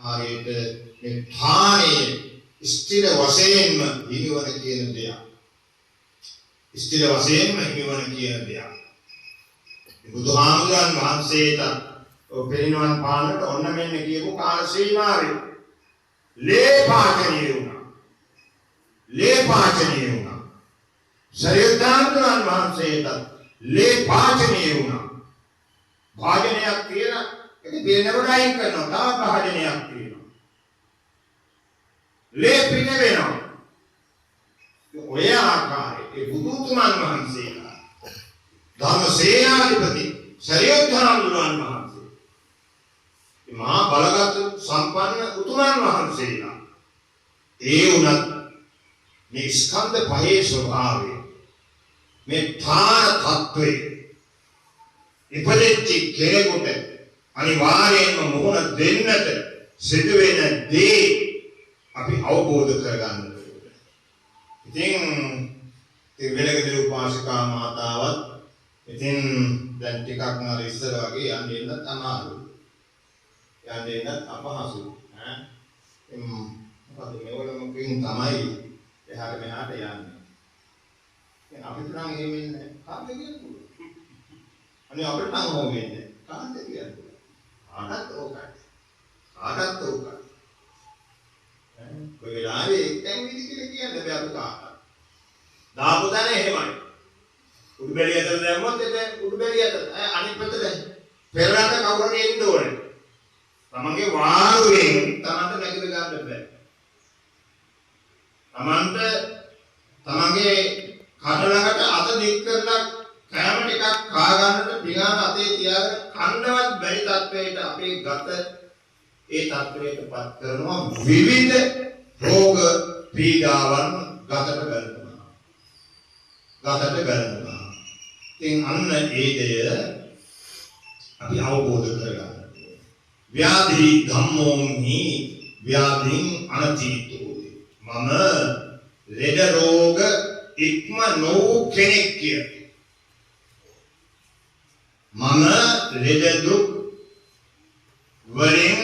හරියට මේ ථානයේ ස්ථිර වශයෙන්ම හිමිවන කියන දෙයක්. ස්ථිර වශයෙන්ම හිමිවන කියන දෙයක්. බුදුහාමුදුරන් වහන්සේට පිරිනිවන් පාන්නට ඔන්න මෙන්න කියපු කාල සීමාවේ ලේ පාචනීය වුණා. ලේ පාචනීය වුණා. සරියුත් හාමුදුරන් වහන්සේට ලේ පාචනීය වුණා. භාජනයක් තියෙන ඒක පිරෙනකොට අයින් කරනවා. තව භාජනයක් තියෙනවා. ලේ පිට වෙනවා. ඔය ආකාරයේ ඒ බුදුතුමන් වහන්සේලා ධර්ම සේනාධිපති සරියුත් හාමුදුරන් වහන්සේ මහා බලගත් සම්පන්න උතුමන් වහන්සේලා ඒ වුණත් මේ ස්කන්ධ පහේ ස්වභාවය මේ ථාන තත්ත්වය ඉපදෙච්ච කෙනෙකුට අනිවාර්යයෙන්ම මුහුණ දෙන්නට සිදුවෙන දේ අපි අවබෝධ කරගන්න ඕනේ. ඉතින් වෙලගදර උපාසිකා මාතාවත් ඉතින් දැන් ටිකක් අර ඉස්සර වගේ යන්න එන්නත් අමාරුයි. යන්න එන්නත් අපහසුයි. ඈ මොකද මෙවලමකින් තමයි එහාට මෙහාට යන්නේ. ඉතින් අපිට නම් එහෙම වෙන්නේ නැහැ. කාටද කියන්න පුළුවන්? අනේ අපිට නම් ඔහොම වෙන්නේ නැහැ. කාටද කියන්න පුළුවන්? කාටත් ඕකයි. කාටත් ඕකයි. ඈ කොයි වෙලාවෙ එක්තැන් විදි කියලා කියන්න බෑ අපි කාටත්. දාපු තැන එහෙමයි. උඩු බැලිය අතර දැම්මොත් ඒක උඩු බැලිය අතර අනිත් පැත්තට පෙරලන්න කවුරු හරි එන්න ඕනේ. තමන්ගේ වාරුවෙන් තමන්ට නැගිට ගන්න බෑ. තමන්ට තමන්ගේ කට ළඟට අත දික් කරලා කෑම ටිකක් කා ගන්නට පිඟාන අතේ තියාගෙන කන්නවත් බැරි තත්වයට අපේ ගත ඒ තත්වයටපත් කරනවා. විවිධ රෝග පීඩාවන් ගතට බැලුණා. ගතට බැලුණා. ඉතින් අන්න ඒ දෙය අපි අවබෝධ කරගන්න ඕනේ. ව්‍යාධි ධම්මෝහි ව්‍යාධින් අනතීතෝ. මම ලෙඩ රෝග ඉක්ම නොවූ කෙනෙක් කිය. මම ලෙඩ දුක් වලින්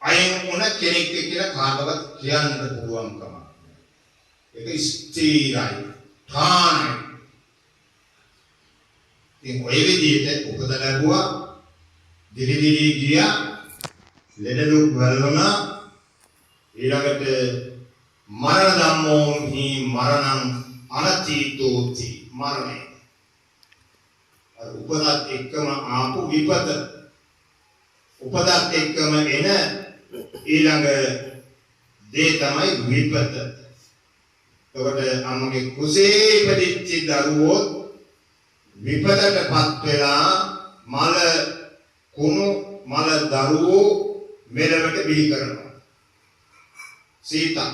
අයින් වුණ කෙනෙක් කියලා කාටවත් කියන්නට පුළුවන් කමක් නෑ. ඒක ස්ථිරයි, ඨානයි. ඉතින් ඔය විදිහට උපත ලැබුවා, දිවි දිවි ගියා, ලෙඩ දුක් වැළඳුණා. ඊළඟට මරණ ධම්මෝහි මරණං අනතීතෝති. මරණය අර උපතත් එක්කම ආපු විපත, උපතත් එක්කම එන ඊළඟ දේ තමයි විපත. එතකොට අම්මගේ කුසේ ඉපදිච්ච දරුවෝ විපතටපත් වෙලා මල කුණු මල දරුවෝ මෙලවට බිහි කරනවා. සීතා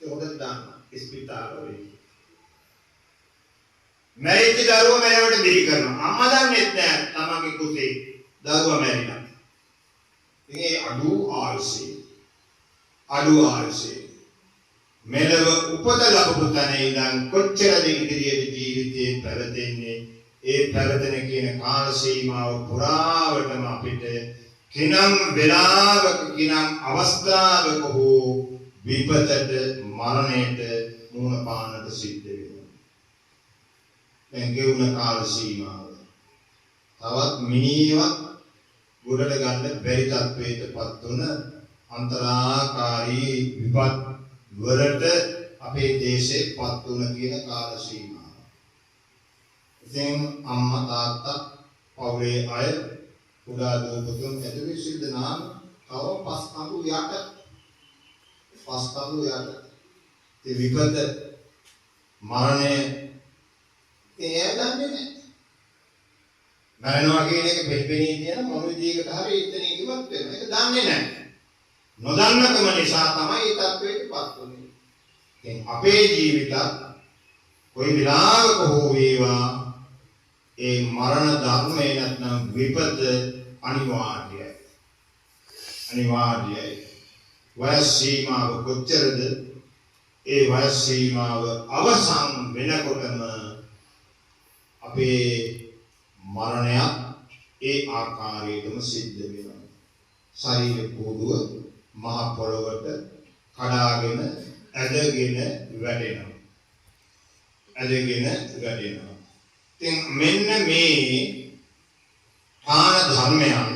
ඒ හොඳට දාන්න ඉස්පිතාල වල මැරිච්ච දරුවෝ මෙලවට බිහි කරනවා. අම්මා දන්නෙත් නෑ තමන්ගේ කුසේ දරුවා මැරිලා. ඉතින් ඒ අඩු ආයුෂේ අඩු ආයුෂේ මෙලව උපත ලැබපු තැන ඉඳන් කොච්චරද ඉදිරියට ජීවිතේ පැවතෙන්නේ, ඒ පැවතෙන කියන කාල සීමාව පුරාවටම අපිට කිනම් වෙලාවක කිනම් අවස්ථාවක හෝ විපතට මරණයට මුහුණ පාන්නට සිද්ධ වෙනවා. දැන් ගෙවුන කාල සීමාව තවත් මිනිවත් ගොඩට ගන්න බැරි තත්වයටපත් වුණ අන්තරාකාරී විපත් වලට අපේ දේශේ පත් වුණ කියන කාල සීමාව. ඉතින් අම්මා තාත්තා පවුලේ අය කුඩා දූ පුතුන් ඇතුළු සියලු දෙනාම තව පස් කඳු යට පස් කඳු යට ඒ විපත මරණය ඒ දන්නේ නැහැ. මරණවා කියන එක පෙරිපෙනී තියෙන මොන විදියකට හරි එතනින් ඉවත් වෙනවා. ඒක දන්නේ නැහැ. නොදන්නකම නිසා තමයි ඒ තත්වයටපත් වුනේ. ඉතින් අපේ ජීවිතත් කොයි වෙලාවක හෝ වේවා ඒ මරණ ධර්මය නැත්නම් විපත අනිවාර්යයි. අනිවාර්යයි. වයස් සීමාව කොච්චරද? ඒ වයස් සීමාව අවසන් වෙනකොටම අපේ මරණයත් ඒ ආකාරයටම සිද්ධ වෙනවා. ශරීර කූඩුව මහ පොළොවට කඩාගෙන ඇදගෙන වැටෙනවා. ඇදගෙන වැටෙනවා. ඉතින් මෙන්න මේ ඨාන ධර්මයන්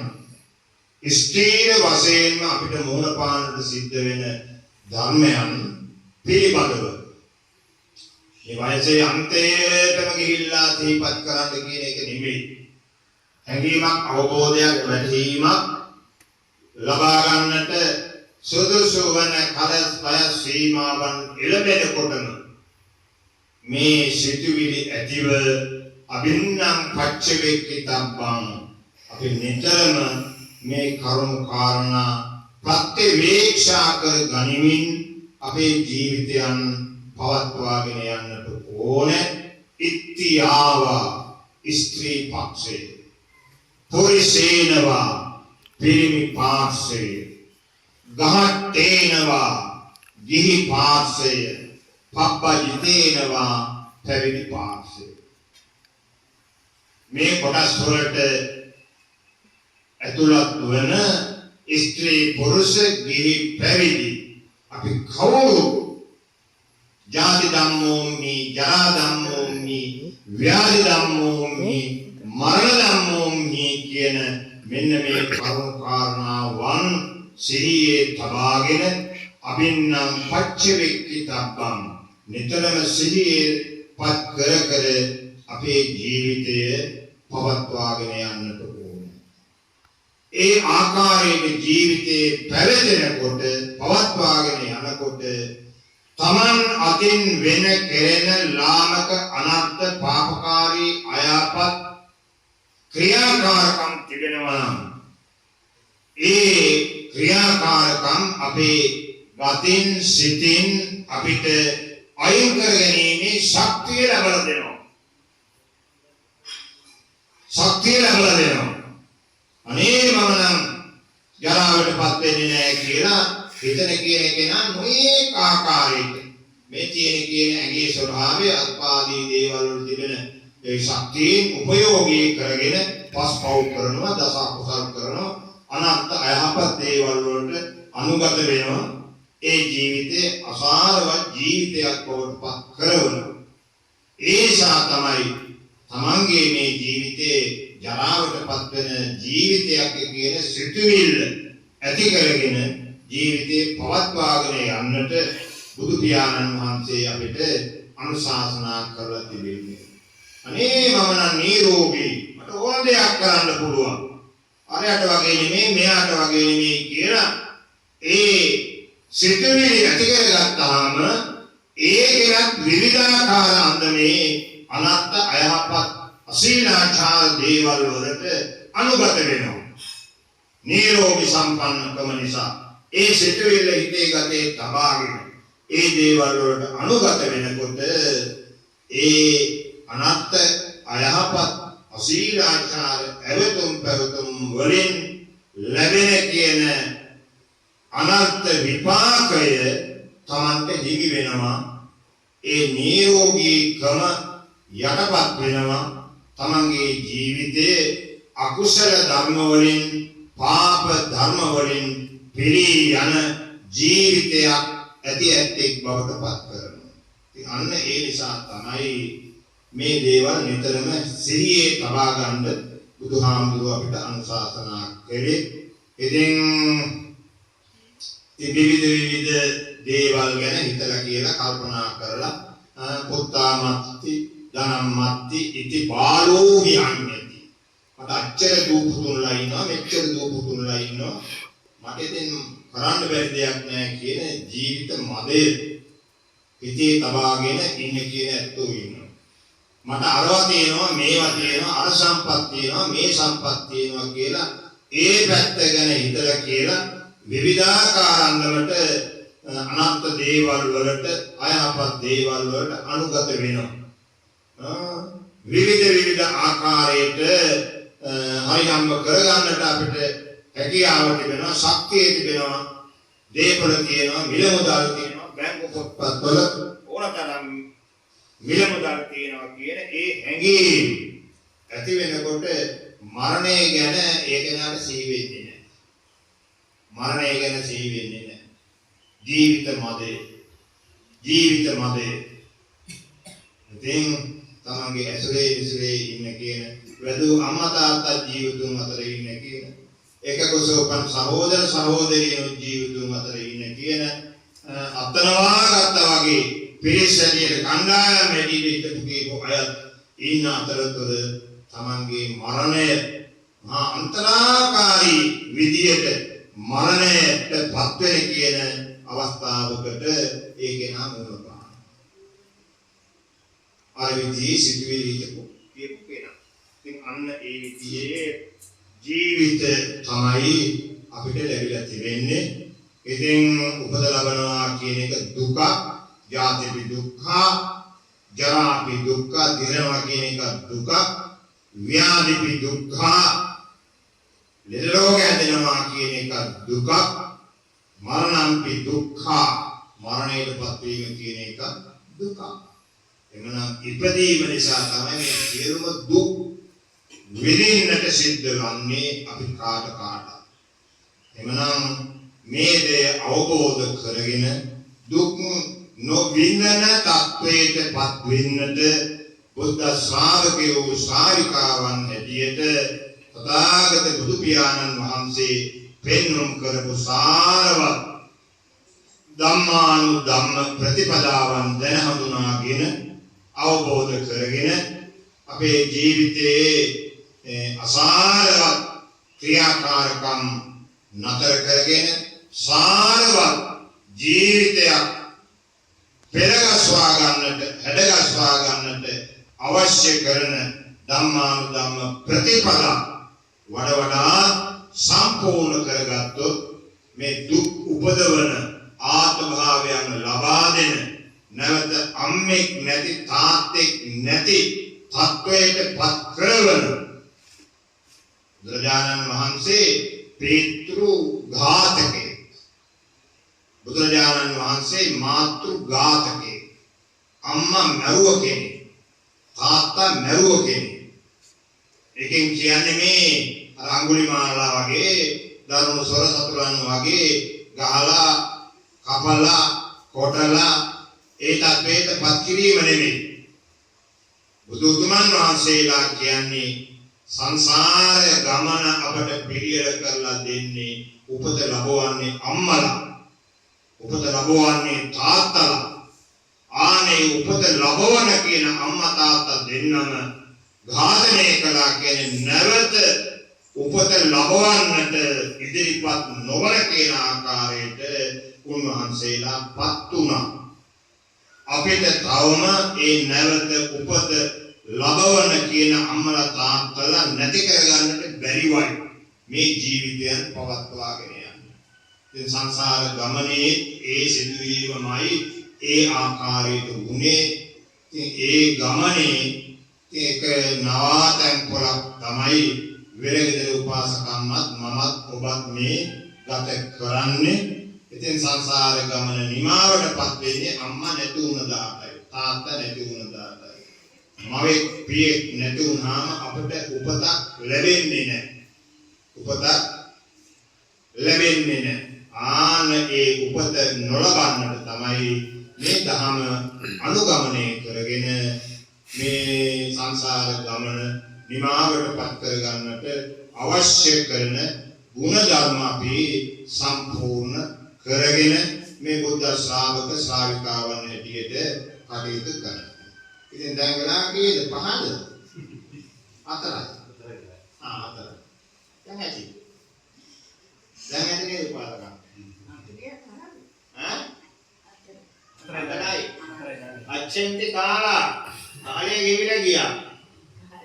ස්ථීර වශයෙන්ම අපිට මුහුණ පාන්නට සිද්ධ වෙන ධර්මයන් පිළිබඳව මේ වයසේ අන්තයටම ගිහිල්ලා සිහිපත් කරන්න කියන එක නෙමෙයි. හැඟීමක්, අවබෝධයක්, වැටහීමක් ලබා ගන්නට සුදුසු වන කල වයස් සීමාවන් එළඹෙනකොටම මේ සිතුවිලි ඇතිව අභින්නම් පච්චවෙක්කිතබ්බං අපි නිතරම මේ කරුණු කාරණා ප්‍රත්‍යවේක්ෂා කර ගනිමින් අපේ ජීවිතයන් පවත්වාගෙන යන්නට ඕන. ඉත්‍යාවා ස්ත්‍රී පක්ෂය, පුරිසේනවා පිරිමි පාර්ශ්වය, ගහට්ටේනවා ගිහි පාර්ශ්වය, පබ්බජිතේනවා පැවිදි පාර්ශ්වය. මේ කොටස් වලට ඇතුළත් වන ස්ත්‍රී පුරුෂ ගිහි පැවිදි අපි කවුරු ජාති ධම්මෝමි, ජරා ධම්මෝමි, ව්‍යාධි ධම්මෝමි, මරණ ධම්මෝමි කියන මෙන්න මේ කරුණු කාරණාවන් සිහියේ තබාගෙන අබින්නම් පච්චවෙක්කිතබ්බං නිතරම සිහියේ පත් කර කර අපේ ජීවිතය පවත්වාගෙන යන්නට ඕන. ඒ ආකාරයට ජීවිතේ පැවතෙනකොට, පවත්වාගෙන යනකොට තමන් අතින් වෙන කෙරෙන ලාමක අනර්ථ පාපකාරී අයහපත් ක්‍රියාකාරකම් තිබෙනවා නම් ඒ ක්‍රියාකාරකම් අපේ ගතින් සිතින් අපිට අයින් කර ගැනීමේ ශක්තිය ලැබලා දෙනවා. ශක්තිය ලැබලා දෙනවා. අනේ මම නම් ජරාවටපත් වෙන්නේ නැහැ කියලා හිතන කියන කෙනා නොඒක ආකාරයක මේ තියෙන කියන ඇඟේ ස්වභාවය අත්පාදී දේවල් වල තිබෙන ඒ ශක්තියෙන් උපයෝගී කරගෙන පස්පව් කරනවා, දස අකුසල් කරනවා, අනර්ථ අයහපත් දේවල් වලට අනුගත වෙනවා. ඒ ජීවිතේ අසාරවත් ජීවිතයක් බවට පත් කරනවා. ඒ නිසා තමයි තමන්ගේ මේ ජීවිතේ ජරාවට පත්වෙන ජීවිතයක් කියන සිතුවිල්ල ඇති කරගෙන ජීවිතේ පවත්වාගෙන යන්නට බුදු පියාණන් වහන්සේ අපිට අනුශාසනා කරලා තිබෙන්නේ. අනේ මම නම් නිරෝගී, මට ඕන දෙයක් කරන්න පුළුවන්, අරයට වගේ නෙමෙයි මෙයාට වගේ නෙමෙයි කියලා ඒ සිතුවිලි ඇති කරගත්තාම ඒ කෙනත් විවිධාකාර අන්දමේ අනත්ත අයහපත් අසීලාචාර දේවල් වලට අනුගත වෙනවා. නිරෝගී සම්පන්නකම නිසා ඒ සිතුවිල්ල හිතේ ගතේ තබාගෙන ඒ දේවල් වලට අනුගත වෙනකොට ඒ අනත්ත අයහපත් අසීලාචාර ඇවතුම් පැවතුම් වලින් ලැබෙන කියන අනර්ථ විපාකය තමන්ට හිමි වෙනවා. ඒ නිරෝගීකම යටපත් වෙනවා. තමන්ගේ ජීවිතයේ අකුසල ධර්ම වලින් පාප ධර්ම වලින් පිරී යන ජීවිතයක් ඇති ඇත්තෙක් බවට පත් කරනවා. ඉතින් අන්න ඒ නිසා තමයි මේ දේවල් නිතරම සිහියේ තබා ගන්න බුදුහාමුදුරුවෝ අපිට අනුශාසනා කළේ. ඉතින් විවිධ විවිධ දේවල් ගැන හිතලා කියලා කල්පනා කරලා පුත්තාමත්ති ධනම්මත්ති ඉති බාලෝ විහඤ්ඤති. මට අච්චර දූ පුතුන්ලා ඉන්නවා, මෙච්චර දූ පුතුන්ලා ඉන්නවා, මට ඉතින් කරන්න බැරි දෙයක් නෑ කියන ජීවිත මදය හිතේ තබාගෙන ඉන්න කියන ඇත්තෝ ඉන්නවා. මට අරවා තියෙනවා, මේවා තියෙනවා, අර සම්පත් තියෙනවා, මේ සම්පත් තියෙනවා කියලා ඒ පැත්ත ගැන හිතලා කියලා විවිධාකාර අන්දමට අනර්ථ දේවල් වලට අයහපත් දේවල් වලට අනුගත වෙනවා. විවිධ විවිධ ආකාරයට හරි හම්බ කරගන්නට අපිට හැකියාව තිබෙනවා, ශක්තිය තිබෙනවා, දේපල තියෙනවා, මිල මුදල් තියෙනවා, බැංකු පොත්පත්වල ඕනතරම් මිල මුදල් තියෙනවා කියන ඒ හැඟීම් ඇති වෙනකොට මරණය ගැන ඒ කෙනාට සිහි වෙන්නේ නැහැ. මරණය ගැන සිහි වෙන්නේ නැහැ. ජීවිත මදේ. ජීවිත මදේ. ඉතින් තමන්ගේ ඇසුරේ විසුරේ ඉන්න කියන වැදූ අම්මා තාත්තා ජීවිතුන් අතර ඉන්න කියන එක කුසෝපන් සහෝදර සහෝදරියන් ජීවිතුන් අතර ඉන්න කියන අතනවා ගත්තා වගේ පිරිස් හැටියට කණ්ඩායම් හැටියට හිටපු කියපු අයත් ඉන්න අතරතුර තමන්ගේ මරණය මහා අන්තරාකාරී විදියට මරණයට පත්වෙන කියන අවස්ථාවකට ඒ කෙනා මුහුණ පානවා. අර විදිහේ සිතුවිලි හිතපු කියපු කෙනා. ඉතින් අන්න ඒ විදිහේ ජීවිත තමයි අපිට ලැබිලා තිබෙන්නේ. ඉතින් උපත ලබනවා කියන එක දුක, ජාතිපි දුක්ඛ, ජරාපි දුක්ඛ, දිරනවා කියන එක දුක, ව්‍යාධිපි දුක්ඛ, ලෙඩ රෝග හැදෙනවා කියන එක දුක, මරණම්පි දුක්ඛ, මරණයටපත් වීම කියන එක දුක. එමනම් ඉපදීම නිසා තමයි මේ සියලුම දුක් විඳින්නට සිද්ධ වන්නේ අපි කාට කාට. එමනම් මේ දේ අවබෝධ කරගෙන දුක් නොවිඳන තත්වයට පත් වෙන්නට බුද්ධ ශ්‍රාවකයෝ ශ්‍රාවිකාවන් හැටියට තථාගත බුදු පියාණන් වහන්සේ පෙන්වුම් කරපු සාරවත් ධම්මානුධම්ම ප්‍රතිපදාවන් දැන හඳුනාගෙන අවබෝධ කරගෙන අපේ ජීවිතයේ අසාරවත් ක්‍රියාකාරකම් නතර කරගෙන සාරවත් ජීවිතයක් පෙරගස්වා ගන්නට හැඩගස්වා ගන්නට අවශ්‍ය කරන ධම්මානුධම්ම ප්‍රතිපදා වඩ වඩා සම්පූර්ණ කරගත්තොත් මේ දුක් උපදවන ආත්ම භාවයන් ලබා දෙන නැවත අම්මෙක් නැති තාත්තෙක් නැති තත්වයට පත් කරවන බුදුරජාණන් වහන්සේ පිතෘ ඝාතකයෙක්. බුදුරජාණන් වහන්සේ මාතෘ ඝාතකයෙක්. අම්මා මැරුව කෙනෙක්, තාත්තා මැරුව කෙනෙක්. ඒකෙන් කියන්නේ මේ අර අඟුලිමාලලා වගේ දරුණු සොර සතුරන් වගේ ගහලා කපලා කොටලා ඒ තත්වයට පත් කිරීම නෙමෙයි. බුදු උතුමන් වහන්සේලා කියන්නේ සංසාර ගමන අපට පිළියෙල කරලා දෙන්නේ උපත ලබවන්නේ අම්මලා, උපත ලබවන්නේ තාත්තලා. ආනේ උපත ලබවන කියන අම්මා තාත්තා දෙන්නම ඝාතනය කළා කියන්නේ නැවත උපත ලබවන්නට ඉදිරිපත් නොවන කියන ආකාරයට උන්වහන්සේලා පත් වුණා. අපිට තවම ඒ නැවත උපත ලබවන කියන අම්මලා තාත්තලා නැති කරගන්නට බැරිවයි මේ ජීවිතයන් පවත්වාගෙන යන්න. ඉතින් සංසාර ගමනේ ඒ සිදුවීමමයි ඒ ආකාරයට වුණේ. ඉතින් ඒ ගමනේ ඒක නවාතැන් පොලක් තමයි වෙරගෙදර උපාසකම්මත් මමත් ඔබත් මේ ගත කරන්නේ. ඉතින් සංසාර ගමන නිමාවටපත් වෙන්නේ අම්මා නැති වුණ දාටයි, තාත්තා නැති වුණ දාටයි. මවෙක් පියෙක් නැති වුණාම අපට උපතක් ලැබෙන්නේ නැහැ. උපතක් ලැබෙන්නේ නැහැ. ආන ඒ උපත නොලබන්නට තමයි මේ ධහම අනුගමනය කරගෙන මේ සංසාර ගමන නිමාවටපත් කරගන්නට අවශ්‍ය කරන ගුණ ධර්ම අපි සම්පූර්ණ කරගෙන මේ බුද්ධ ශ්‍රාවක ශ්‍රාවිකාවන් හැටියට කටයුතු කරනවා. ඉතින් දැන් වෙලා කීයද? පහද? හතරයි. ආ හතරයි. දැන් ඇති. දැන් ඇති නේද උපාසකම්? ඈ? හතරයි. අච්චෙන්ති කාලා කාලය ගෙවිලා ගියා.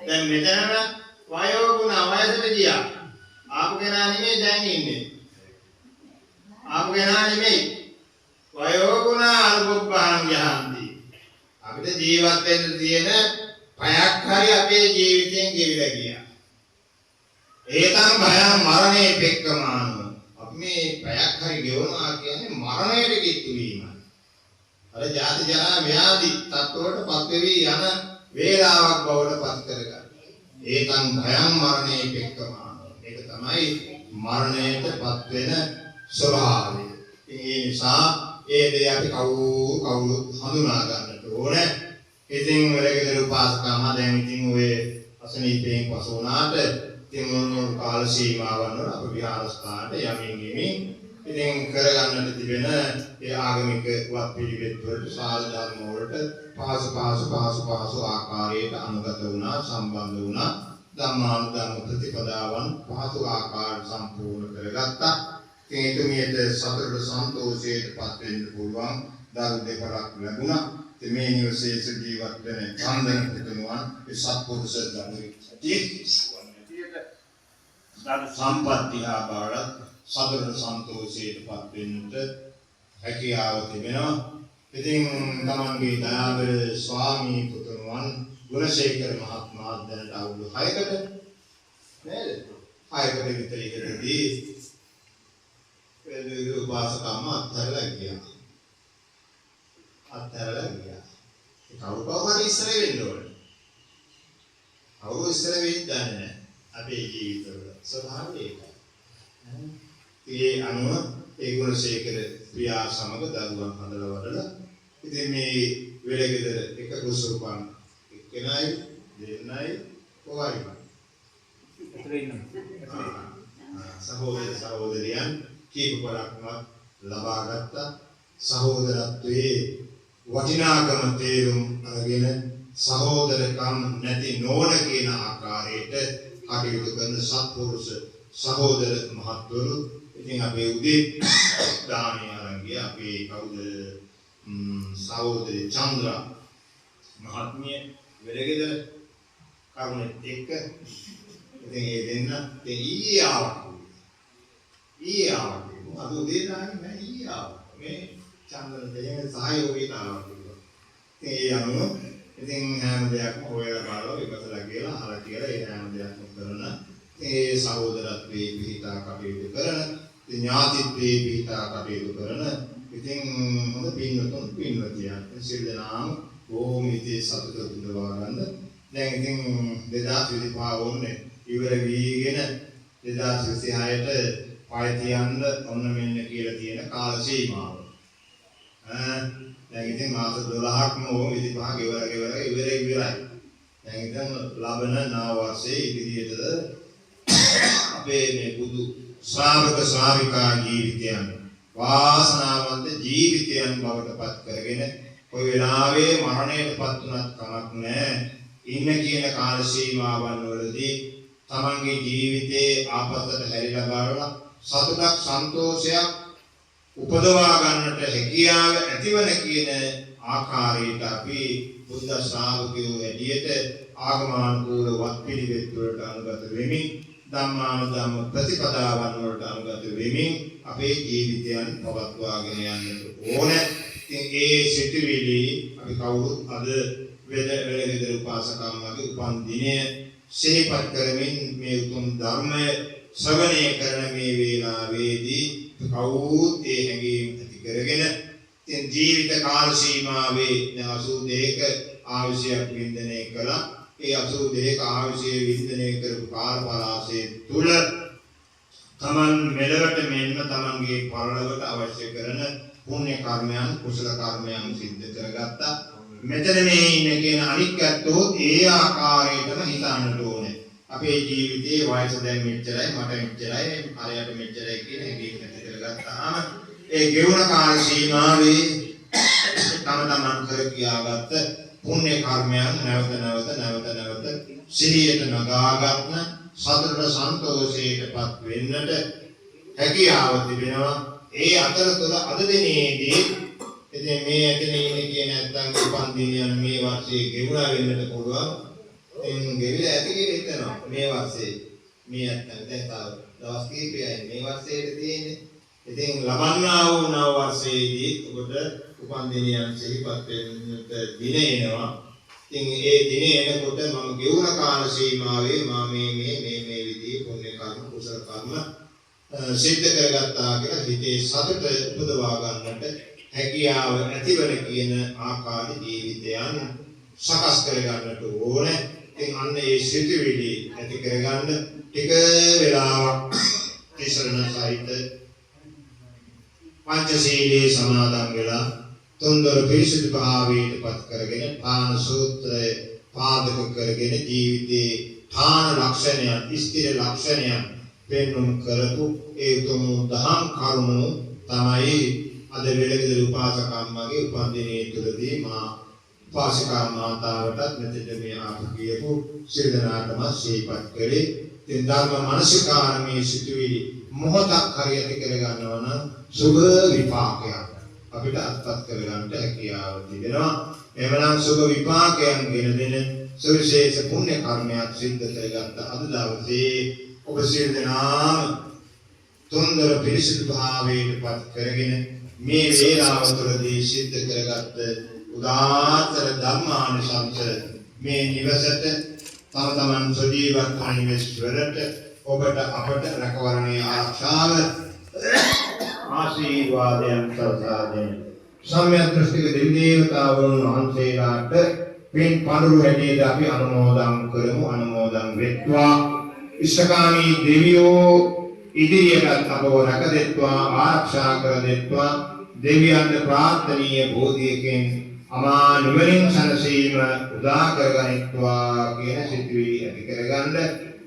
දැන් මෙතනම වයෝ ගුණ වයසට ගියා. ආපු කෙනා නෙමෙයි දැන් ඉන්නේ. ආපු කෙනා නෙමෙයි. වයෝ ගුණ අනුපබ්බහං යහන්ති. අපිට ජීවත් වෙන්න තියෙන පයක් හරි අපේ ජීවිතයෙන් ගෙවිලා ගියා. ඒතං භයං මරණේ පෙක්කමානෝ. අපි මේ පයක් හරි ගෙවනවා කියන්නේ මරණයට කිට්ටු වීමයි. අර ජාති ජරා ව්‍යාධි තත්ත්වවලට පත් වෙවි යන වේලාවක් බවට පත් කරගන්න. ඒතං භයං මරණේ පෙක්කමානෝ. මේක තමයි මරණයට පත් වෙන ස්වභාවය. ඉතින් ඒ නිසා ඒ දේ අපි කවුරු හඳුනා ගන්නට ඕනේ. ඉතින් වෙලගෙදර උපාසකම්ම දැන් ඉතින් ඔය අසනීපයෙන් පසු වුණාට ඉතින් මොන මොන කාල සීමාවන් වල අප විහාරස්ථානට යමින් යමින් ඉතින් කරගන්නට තිබෙන ඒ ආගමික වත් පිළිවෙත් වලට සාල ධර්ම වලට පහසු පහසු පහසු පහසු ආකාරයට අනුගත වුණා, සම්බන්ධ වුණා. ධම්මානුධම්ම ප්‍රතිපදාවන් පහසු ආකාර සම්පූර්ණ කරගත්තා. ඉතින් එතුමියට සතුටට සන්තෝෂයට පත් වෙන්න පුළුවන් දරු දෙපළක් ලැබුණා. ඉතින් මේ නිවසේ ජීවත් වෙන චන්දන පුතුණුවන් ඒ සත්පුරුෂ දරුවෙක් දරු සම්පත් දිහා බලලා සතුටට සන්තෝෂයට පත් වෙන්නට හැකියාව තිබෙනවා. ඉතින් තමන්ගේ දයාබර ස්වාමී පුතුණුවන් ගුණසේකර මහත්මයා දැනට අවුරුදු 6කට නේද? 6කට විතර ඉහතදී වෙලෙ උපාසකම්ම අත්හැරලා ගියා. අත්හැරලා ගියා. ඒ කවුරු කවුරු හරි ඉස්සර වෙන්න ඕනේ. කවුරු ඉස්සර වෙයිද දන්නේ නැහැ. අපේ ජීවිතවල ස්වභාවය ඒකයි. ඒ අනුව ඒ ගුණසේකර පියා සමග දරුවන් හදලා වඩලා ඉතින් මේ වෙලගෙදර එක කුසුරුපන් එක්කෙනයි දෙන්නයි කොහරි ඉන්නවා. සහෝදර සහෝදරියන් කීප පළක්ම ලබා ගත්තා. සහෝදරත්වයේ වටිනාකම තේරුම් අරගෙන සහෝදරකම් නැති නොවන කියන ආකාරයට කටයුතු කරන සත්පුරුෂ සහෝදර මහත්වරු ඉතින් අපේ උදේ දානය අරන් ගියා. අපේ කවුද සහෝදරි චන්ද්‍රා මහත්මිය වෙලගෙදර කරුණෙත් එක්ක ඉතින් ඒ දෙන්න ඉතින් ඊයේ ආවා. ඊයේ ආවා. අද උදේ දාන්නේ නෑ ඊයේ ආවා. මේ චන්ද්‍රන දෙයන් සහයෝගයට ආවා කිව්වා. ඉතින් ඒ අනුව ඉතින් හැම දෙයක්ම හොයලා බලලා විමසලා කියලා අහලා කියලා ඒ හැම දෙයක්ම කරන ඒ සහෝදරත්වයේ පිහිටා කටයුතු කරන ඥාතිත්වයේ පිහිටා කටයුතු කරන ඉතින් හොඳ පින්වතුන් පින්වතියන් සියලු දෙනාම බොහොම ඉතින් සතුට උපදවා ගන්න. දැන් ඉතින් 2025 ඕනේ ඉවර වීගෙන 2026ට පය තියන්න ඔන්න මෙන්න කියලා තියෙන කාල සීමාව. දැන් ඉතින් මාස 12ක්ම ඕම 25 ගෙවලා ගෙවලා ඉවර ඉවරයි. දැන් ඉතින් ලබන නව වර්ෂයේ ඉදිරියටද අපේ මේ බුදු ශ්‍රාවක ශ්‍රාවිකා ජීවිතයන් වාසනාවන්ත ජීවිතයන් බවට පත් කරගෙන කොයි වෙලාවේ මරණයට පත් වුණත් කමක් නැහැ. ඉන්න කියන කාල සීමාවන් වලදී තමන්ගේ ජීවිතේ ආපස්සට හැරිලා බලලා සතුටක් සන්තෝෂයක් උපදවා ගන්නට හැකියාව ඇතිවන කියන ආකාරයට අපි බුද්ධ ශ්‍රාවකයෝ හැටියට ආගමානුකූල වත්පිළිවෙත් වලට අනුගත වෙමින් ධම්මානුධම්ම ප්‍රතිපදාවන් වලට අනුගත වෙමින් අපේ ජීවිතයන් පවත්වාගෙන යන්නට ඕන. ඉතින් ඒ සිතුවිලි අපි කවුරුත් අද වෙලගෙදර උපාසකම්මගේ උපන් දිනය සිහිපත් කරමින් මේ උතුම් ධර්මය ශ්‍රවණය කරන මේ වේලාවේදී කවුරුත් ඒ හැඟීම් ඇති කරගෙන ඉතින් ජීවිත කාල සීමාවේ දැන් 82ක ආයුෂයක් වින්දනය කළා. ඒ 82ක ආයුෂය වින්දනය කරපු කාල පරාසය තුල තමන් මෙලවට මෙන්ම තමන්ගේ පරලොවට අවශ්‍ය කරන පුණ්‍ය කර්මයන් කුසල කර්මයන් සිද්ධ කරගත්තා. මෙතන මේ ඉන්න කියන අනික් ඇත්තෝ ඒ ආකාරයටම හිතන්නට ඕනේ. අපේ ජීවිතයේ වයස දැන් මෙච්චරයි, මට මෙච්චරයි, අරයට මෙච්චරයි කියන හැඟීම් ඇති කරගත්තාම ඒ ගෙවුන කාල සීමාවේ තම තමන් කර කියාගත්ත පුණ්‍ය කර්මයන් නැවත නැවත නැවත නැවත සිහියට නගා ගන්න සතුට සන්තෝෂයටපත් වෙන්නට හැකියාව තිබෙනවා. ඒ අතරතුර අද දිනේදී ඉතින් මේ ඇතන ඉන්නේ කියන නැත්තම් උපන් දිනයන් මේ වර්ෂයේ ගෙවුණා වෙන්නට පුළුවන්. ඉතින් ගෙවිලා ඇති කියලා හිතනවා මේ වර්ෂයේ. මේ නැත්තම් දැන් තව දවස් කිහිපයයි මේ වර්ෂයට තියෙන්නේ. ඉතින් ලබන්නා වූ නව වර්ෂයේදී ඔබට උපන් දිනයන් සිහිපත් වෙන්නට දින එනවා. ඉතින් ඒ දින එනකොට මම ගෙවුණ කාල සීමාවේ මා මේ මේ මේ මේ විදිහේ පුණ්‍ය කර්ම කුසල කර්ම සිද්ධ කරගත්තා කියලා හිතේ සතුට උපදවා ගන්නට හැකියාව ඇතිවන කියන ආකාර ජීවිතයන් සකස් කරගන්නට ඕනේ. ඉතින් අන්න ඒ සිතුවිලි ඇති කරගන්න ටික වෙලාවක් තිසරණ සහිත පංචශීලයේ සමාදන් වෙලා තුන්දොර පිරිසිදු භාවයට පත් කරගෙන ඨාන සූත්‍රය පාදක කරගෙන ජීවිතයේ ඨාන ලක්ෂණයන් ස්ථිර ලක්ෂණයන් පෙන්වුම් කරපු ඒ උතුම් දහම් කරුණු තමයි අද වෙලගෙදර උපාසකම්මාගේ උපන්දිනයේ තුලදී මා උපාසිකා මාතාවටත් මෙතෙන්ට මේ ආපු කියපු සියලු දෙනාටම සිහිපත් කළේ. ඉතින් ධර්ම මනසිකාරමේ සිතුවිලි මොහොතක් හරි ඇති කරගන්නවා නම් සුභ විපාකයක් අපිට අත්පත් කරගන්නට හැකියාව තිබෙනවා. එhmenan සුභ විපාකයන් ගෙන දෙන සුවිශේෂ පුණ්‍ය කර්මයක් සිද්ධ කරගත්ත අද දවසේ ඔබ සියලු දෙනාම තුන්දර පිරිසිදු භාවයට පත් කරගෙන මේ වේලාව තුළදී සිද්ධ කරගත්ත උදාතර ධර්මානුශංස මේ නිවසට තම තමන් සජීවත් වන නිවෙස් වලට ඔබට අපට රැකවරණයේ ආරක්ෂාව ආශිර්වාදයන් සලසා දෙන සම්‍යක් දෘෂ්ටික දෙවි දේවතාවුන් වහන්සේලාට පින් පඳුරු හැටියට අපි අනුමෝදන් කරමු. අනුමෝදන් වෙත්වා. ඉෂ්ඨකාමී දෙවියෝ ඉදිරියටත් අපව රැක දෙත්වා, ආරක්ෂා කර දෙත්වා. දෙවියන්ට ප්‍රාර්ථනීය බෝධියකින් අමා නිවනින් සැනසීම උදා කරගනිත්වා කියන සිතුවිලි ඇති කරගන්න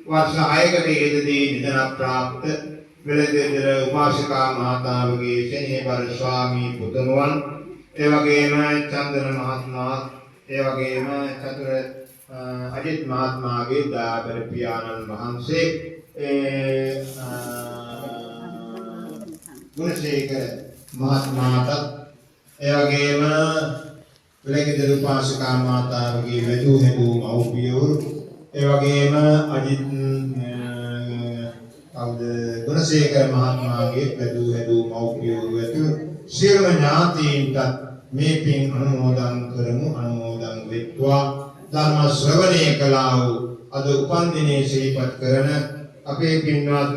වර්ෂ 6කට ඉහතදී නිදන ප්‍රාප්ත වෙලගෙදර උපාසිකා මාතාවගේ සෙනෙහබර ස්වාමී පුතණුවන්, ඒ වගේම චන්දන මහත්මයාත්, ඒ වගේම චතුර අජිත් මහත්මයාගේ දාබර පියාණන් වහන්සේ, ඒ ගුණසේකර මහත්මයාටත්, ඒ වගේම වෙලගෙදර උපාසිකා මාතාවගේ වැදූ හැදූ මව්පියවරු, ඒ වගේම අජිත් කවුද ගුණසේකර මහත්මයාගේ වැදූ හැදූ මව්පියවරු ඇතුළු සියලුම ඥාතීන්ටත් මේ පින් අනුමෝදන් කරමු. අනුමෝදන් වෙත්වා. ධර්ම ශ්‍රවණය කළා වූ අද උපන්දිනයේ සිහිපත් කරන අපේ පින්වත්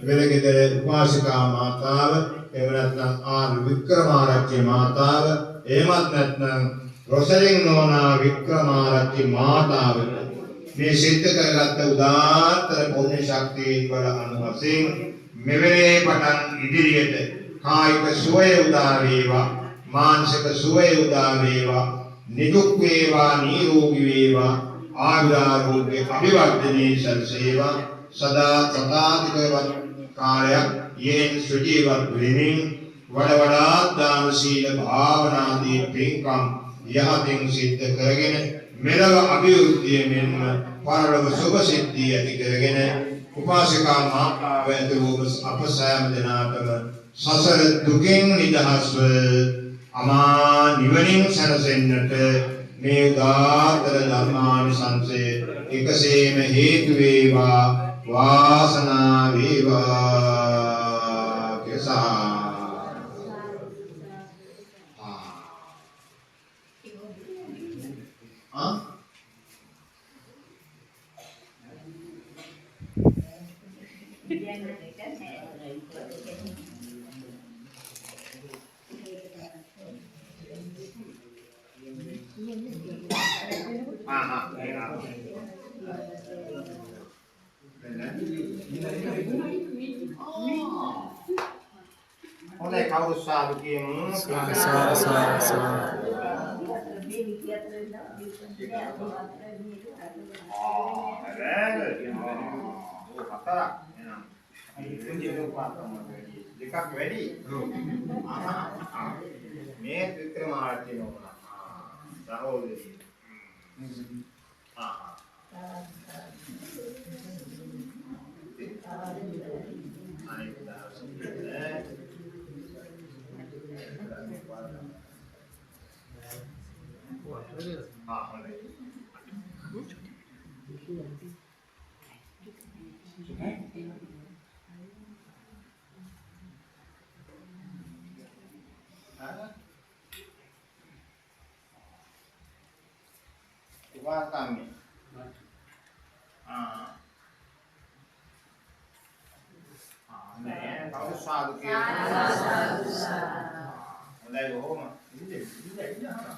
වෙලගෙදර උපාසිකා මාතාව, එහෙම නැත්නම් ආර් වික්‍රමාරච්චි මාතාව, එහෙමත් නැත්නම් රොසලින් නෝනා වික්‍රමාරච්චි මාතාවට මේ සිද්ධ කරගත්ත උදාාතර පුණ්‍ය ශක්තියින් වල අනුවසින් මෙවෙලේ පටන් ඉදිරියට කායික සුවය උදා වේවා, මානසික සුවය උදා වේවා, නිදුක් වේවා, නිරෝගී වේවා, ආයුරාෝග්‍ය අභිවර්ධනයේ සැලසේවා. සදා සදාතිකවත් කාලයක් යෙන් සුජීවත් වෙමින් වඩ වඩාත් දාන සීල භාවනාදී පින්කම් යහතින් සිද්ධ කරගෙන මෙලව අභිවෘද්ධිය මෙන්ම පරලොව සුභ සිද්ධිය ඇති කරගෙන උපාසිකා මාතාව ඇතුළු අප සෑම දෙනාටම සසර දුකින් නිදහස්ව අමා නිවනින් සැනසෙන්නට මේ උදාතර ධර්මානුශංසය එකසේම හේතු වේවා, වාසනාව වේවා කියලා. හොඳයි, කවුරු සාදු කියමු? සා සා සා. හතරක් දෙකක් වැඩි. මේ වික්‍රමාරච්චි නෝනා සහෝදරිය. අනිත් දවසේ හොඳයි. උපාසකම්මේ. ආ නෑ, කවුරු සාදු කියනවා? හොඳයි, බොහොම. ඉන්න ඉන්න ඉන්න අහනවා.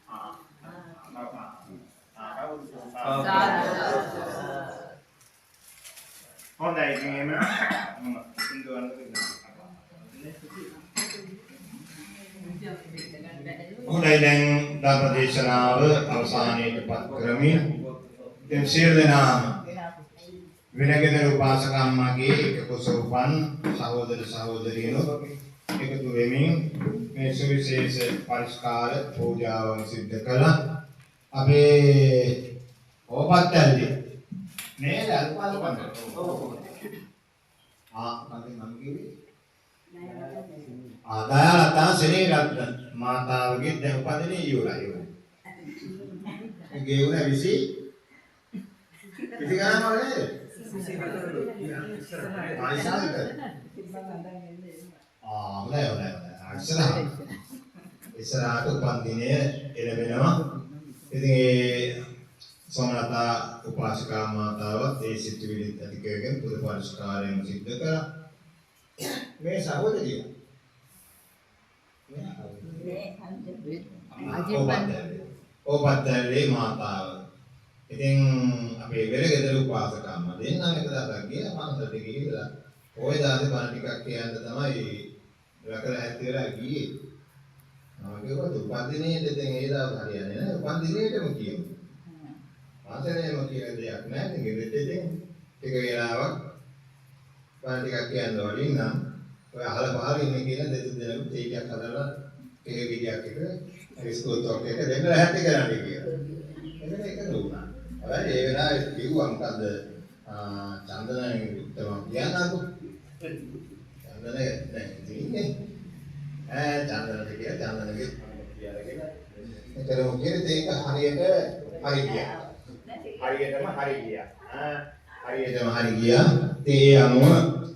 ආ ආ කවුරු සාදු? හොඳයි ඉතින් එහෙම මම සින්දුවන්න දෙන්නම්. හොඳයි දැන් ධර්ම දේශනාව අවසානයට පත් කරමින් දැන් සියලු දෙනාම වෙනගෙදර උපාසක අම්මාගේ එක කුස උපන් සහෝදර සහෝදරියනොත් එකතු වෙමින් මේ සුවිශේෂ පරිස්කාර පූජාවන් සිද්ධ කළා. අපේ ඕපත්තල්ලි නේද අල්පාල ආ මගේ මම කිව්වේ ආ දයාලතා සෙනෙරත්න මාතාවගේ දැන් උපදිනේ ඉවරයි ඉවරයි. ගෙවුන 20 20 ගණන් වල නේද? ආ හොඳයි හොඳයි හොඳයි. ඉස්සරහට උපන් දිනය එළඹෙනවා. ඉතින් ඒ සෝමලතා උපාසිකා මාතාවත් ඒ සිතුවිලිත් ඇති කරගෙන පුද පරිස්කාරයෙන් සිද්ධ කළා. මේ සහෝදරිය ඕපත්තැල්ලේ මාතාව. ඉතින් අපේ වෙලගෙදර උපාසක අම්මා දෙන්නම එක දවසක් ගියා පන්සලට ගිහිල්ලා ඔය දාසේ බණ ටිකක් කියන්න තමයි රකලා ඇත්ත වෙලා ගියේ. මම කිව්වා උපන් දිනේට ඉතින් ඒ දවස් හරියන්නේ නැහැ. උපන් දිනේටම කියමු. පන්සලේම කියලා දෙයක් නැහැ. ඉතින් ගෙදරට ඉතින් ටික වෙලාවක් බණ ටිකක් කියන්න වටින්නම් ඔය අහල පහල ඉන්නේ කියන දෙතුන් දෙනෙකු තේ ටිකක් හදලා තේ ගෙඩියක් එක බිස්කෝට් එක දෙන්න ලැහැත්ති කරන්න කියලා. එතන එක දුන්නා. හැබැයි ඒ වෙලාවේ කිව්වා මොකද්ද චන්දන උත්තම කියන්නකෝ. චන්දන දැන් ඉන්නේ ඈ චන්දනට කියලා චන්දනගේ කියලාගෙන එතරම් කියලා ඒක හරියට හරි ගියා. හරියටම හරි ගියා. ආ හරියටම හරි ගියා. ඒ අනුව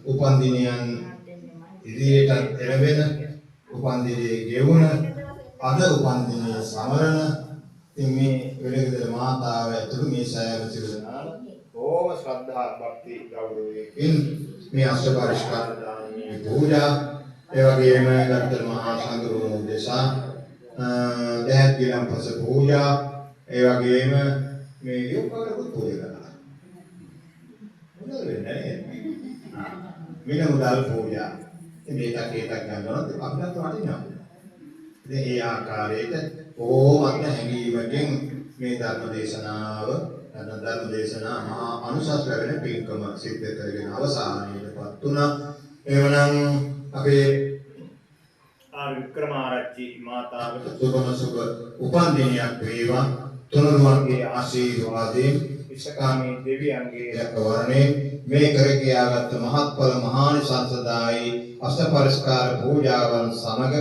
උපන් දිනයන් ඉදිරියටත් එළඹෙන උපන් දිනේ ගෙවුන අද උපන් දිනේ සමරන ඉතින් මේ වෙලගෙදර මාතාව ඇතුළු මේ සෑම සියලු දෙනාම බොහොම ශ්‍රද්ධා භක්ති ගෞරවයෙන් මේ අෂ්ට පරිස්කාර දානමය පූජා ඒ වගේම ගරුතර මහා සංඝරුවන උදෙසා දහත් ගිලන්පස පූජා ඒ වගේම මේ යොක්කවලකුත් පූජා කළා. මොනවද වෙන්නේ නේද? මිල මුදල් පූජා. ඉතින් මේකක් ඒකක් ගන්නවොත් අපිටත් වටිනවා. ඉතින් ඒ ආකාරයට ඕමත් හැඟීමකින් මේ ධර්ම දේශනාව නැත්නම් ධර්ම දේශනා මහා අනුසස් ලැබෙන පින්කම සිද්ධ කරගෙන අවසානයටපත් වුණා. එවනම් අපේ ආ වික්‍රමාරච්චි මාතාවට සුබම සුබ උපන් දිනයක් වේවා. තුනුරුවන්ගේ ආශිර්වාදයෙන් ඉෂ්ඨකාමී දෙවියන්ගේ රැකවරණයෙන් මේ කර කියාගත් මහත්ඵල මහානිසංසදායි අෂ්ට පරිස්කාර පූජාවන් සමග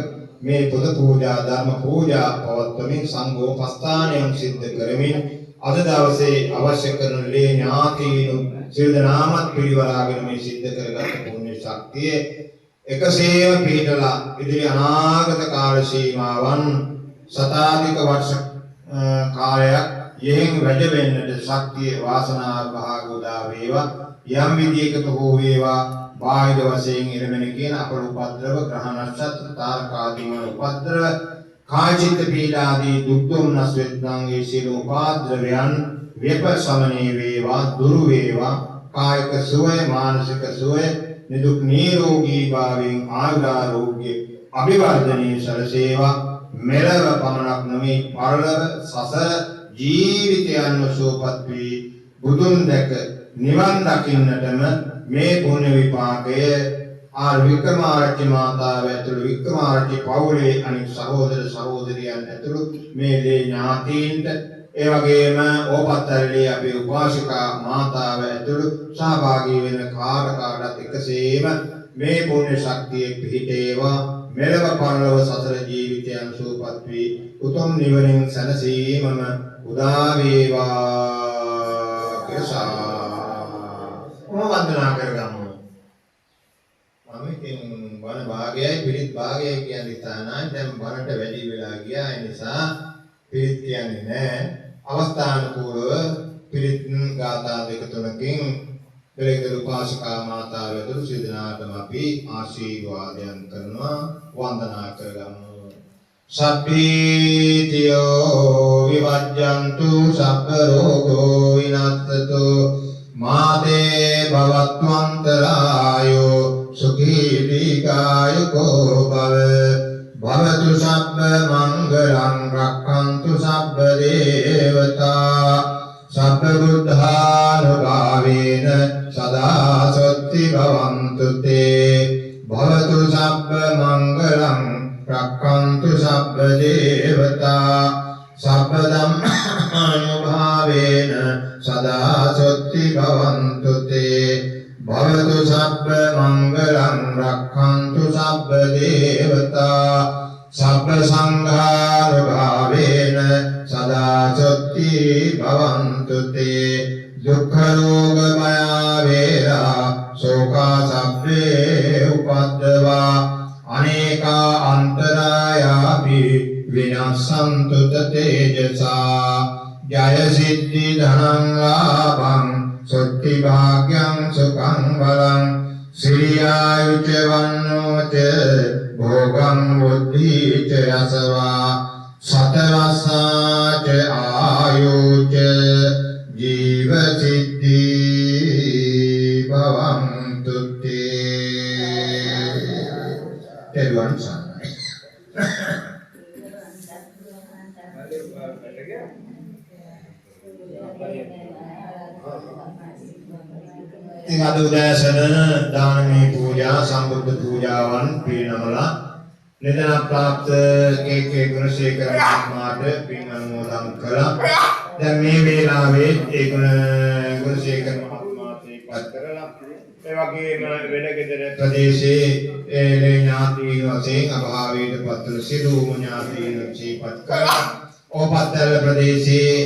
මේ පුද පූජා ධර්ම පූජා පවත්වමින් සංඝෝපස්ථානයන් සිද්ධ කරමින් අද දවසේ අවශ්‍ය කරන ලේ ඥාතීනු සියලු දෙනාමත් පිරිවරාගෙන මේ සිද්ධ කරගත් පුණ්‍ය ශක්තිය එකසේම පිහිටලා ඉදිරි අනාගත කාල සීමාවන් සතාධික වර්ෂ කාලයක් යෙහෙන් වැඩ වෙන්නට ශක්තිය වාසනාව භාග උදා වේවා. යම් විදියකට හෝ වේවා බාහිර වශයෙන් එළඹෙන කියන අපල උපද්‍රව ග්‍රහ නක්ෂත්‍ර තාරකාදී වන උපද්‍රව කාය චිත්ත පීඩා ආදී දුක් දුම්නස් වෙත්නම් ඒ සියලු උපද්‍රවයන් ව්‍යපසමනී වේවා දුරු වේවා. කායික සුවය මානසික සුවය නිදුක් නිරෝගී භාවයෙන් ආයුරාෝග්‍ය අභිවර්ධනයේ සැලසේවා. මෙලව පමණක් නොවේ පරලොව සසර ජීවිතයන්ම සුවපත් වී බුදුන් දැක නිවන් දකින්නටම මේ පුණ්‍ය විපාකය ආර් වික්‍රමාරච්චි මාතාව ඇතුළු වික්‍රමාරච්චි පවුලේ අනෙක් සහෝදර සහෝදරියන් ඇතුළු මේ ලේ ඥාතීන්ට ඒ වගේම ඕපත්තල්ලේ අපේ උපාසිකා මාතාව ඇතුළු සහභාගී වෙන කාට කාටත් එකසේම මේ පුණ්‍ය ශක්තිය පිහිටේවා. මෙලව පරලොව සසර ජීවිතයන් සුවපත් වී උතුම් නිවනින් සැනසීමම උදා වේවා කියලා කොහොම වන්දනා කරගමු. මම ඉතින් බණ භාගයයි පිරිත් භාගයයි කියන ඉතාලයි දැන් බණට වැඩි වෙලා ගියා. ඒ නිසා පිරිත් කියන්නේ නෑ. අවස්ථානුකූලව පිරිත් ගාථා දෙක තුනකින් පෙරේත උපාසකා මාතාව ඇතුළු සියලු දෙනාටම අපි ආශිර්වාදයන් කරනවා වන්දනා කරගමු. සබ්බීතියෝ විවජ්ජන්තු සබ්බ රෝගෝ විනස්සතු මාතේ භවත්වන්තරායෝ සුඛී දීඝායුකෝ භව. භවතු සබ්බ මංගලං රක්ඛන්තු සබ්බ දේවතා සබ්බ බුද්ධානුභාවේන සදා සොත්ති භවන්තු තේ. භවතු සබ්බ මංගලං රක්ඛන්තු සබ්බ දේවතා සබ්බ ධම්මානුභාවේන සදා සොත්ති භවන්තු තේ. භවතු සබ්බ මංගලං රක්ඛන්තු සබ්බ දේවතා සබ්බ සංඝානුභාවේන සදා සොත්ති භවන්තු තේ. දුක්ඛ රෝග භය වේරා ශෝකා සබ්බේ උපද්දවා අනේකා අන්තරායාපි විනස්සන්තු තේජසා. ජය සිද්ධි ධනං ලාභං සොත්ති භාග්‍යං සුඛං බලං සිරියායුච වන්නෝ ච භෝගං බුද්ධි ච යසවා සතරස්සා ච ආයෝ ච ජීව සිද්ධි භවන්තු තේ. තෙරුවන් සරණයි. ඉතින් අද උදෑසන දානමය පූජා සම්බුද්ධ පූජාවන් පිරිනමලා නිදන ප්‍රාප්ත කේ.කේ. ගුණසේකර මහත්මයාට පින් අනුමෝදන් කළා. දැන් මේ වේලාවේ ඒ ගුණසේකර මහත්මයා සිහිපත් කරලා ඒ වගේම වෙනගෙදර ප්‍රදේශයේ ඒ ඥාතීන් වශයෙන් අභාවයට පත්වන සියලුම ඥාතීන් සිහිපත් කරලා ඕපත්තැල්ල ප්‍රදේශයේ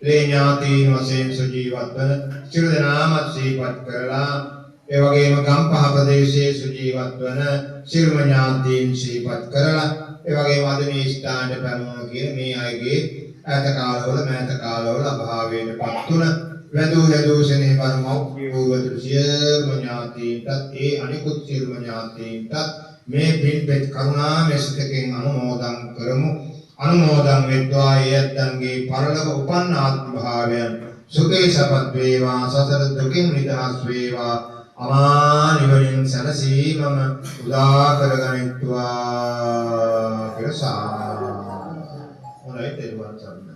ලේ ඥාතීන් වශයෙන් සුජීවත් වන සියලු දෙනාම සිහිපත් කරලා ඒ වගේම ගම්පහ ප්‍රදේශයේ සුජීවත් වන සියලුම ඥාතීන් සිහිපත් කරලා ඒ වගේම අද මේ ස්ථානයට පැමුණු කියන මේ අයගේ ඈත කාලවල මෑත කාලවල අභාවයට පත් වුණ වැදූ හැදූ සෙනෙහබර මව්පිය වූ සියලුම ඥාතීන්ටත් ඒ අනිකුත් සියලුම ඥාතීන්ටත් මේ පින් පෙත් කරුණාමය සිතකින් අනුමෝදන් කරමු. අනුමෝදන් වෙත්වා. ඒ ඇත්තන්ගේ පරලොව උපන් ආත්ම භාවයන් සුඛේ සපත් වේවා, සසර දුකින් නිදහස් වේවා, අමා නිවනින් සැනසීමම උදා කරගනිත්වා කියලා සා. හොඳයි, තෙරුවන් සරණයි.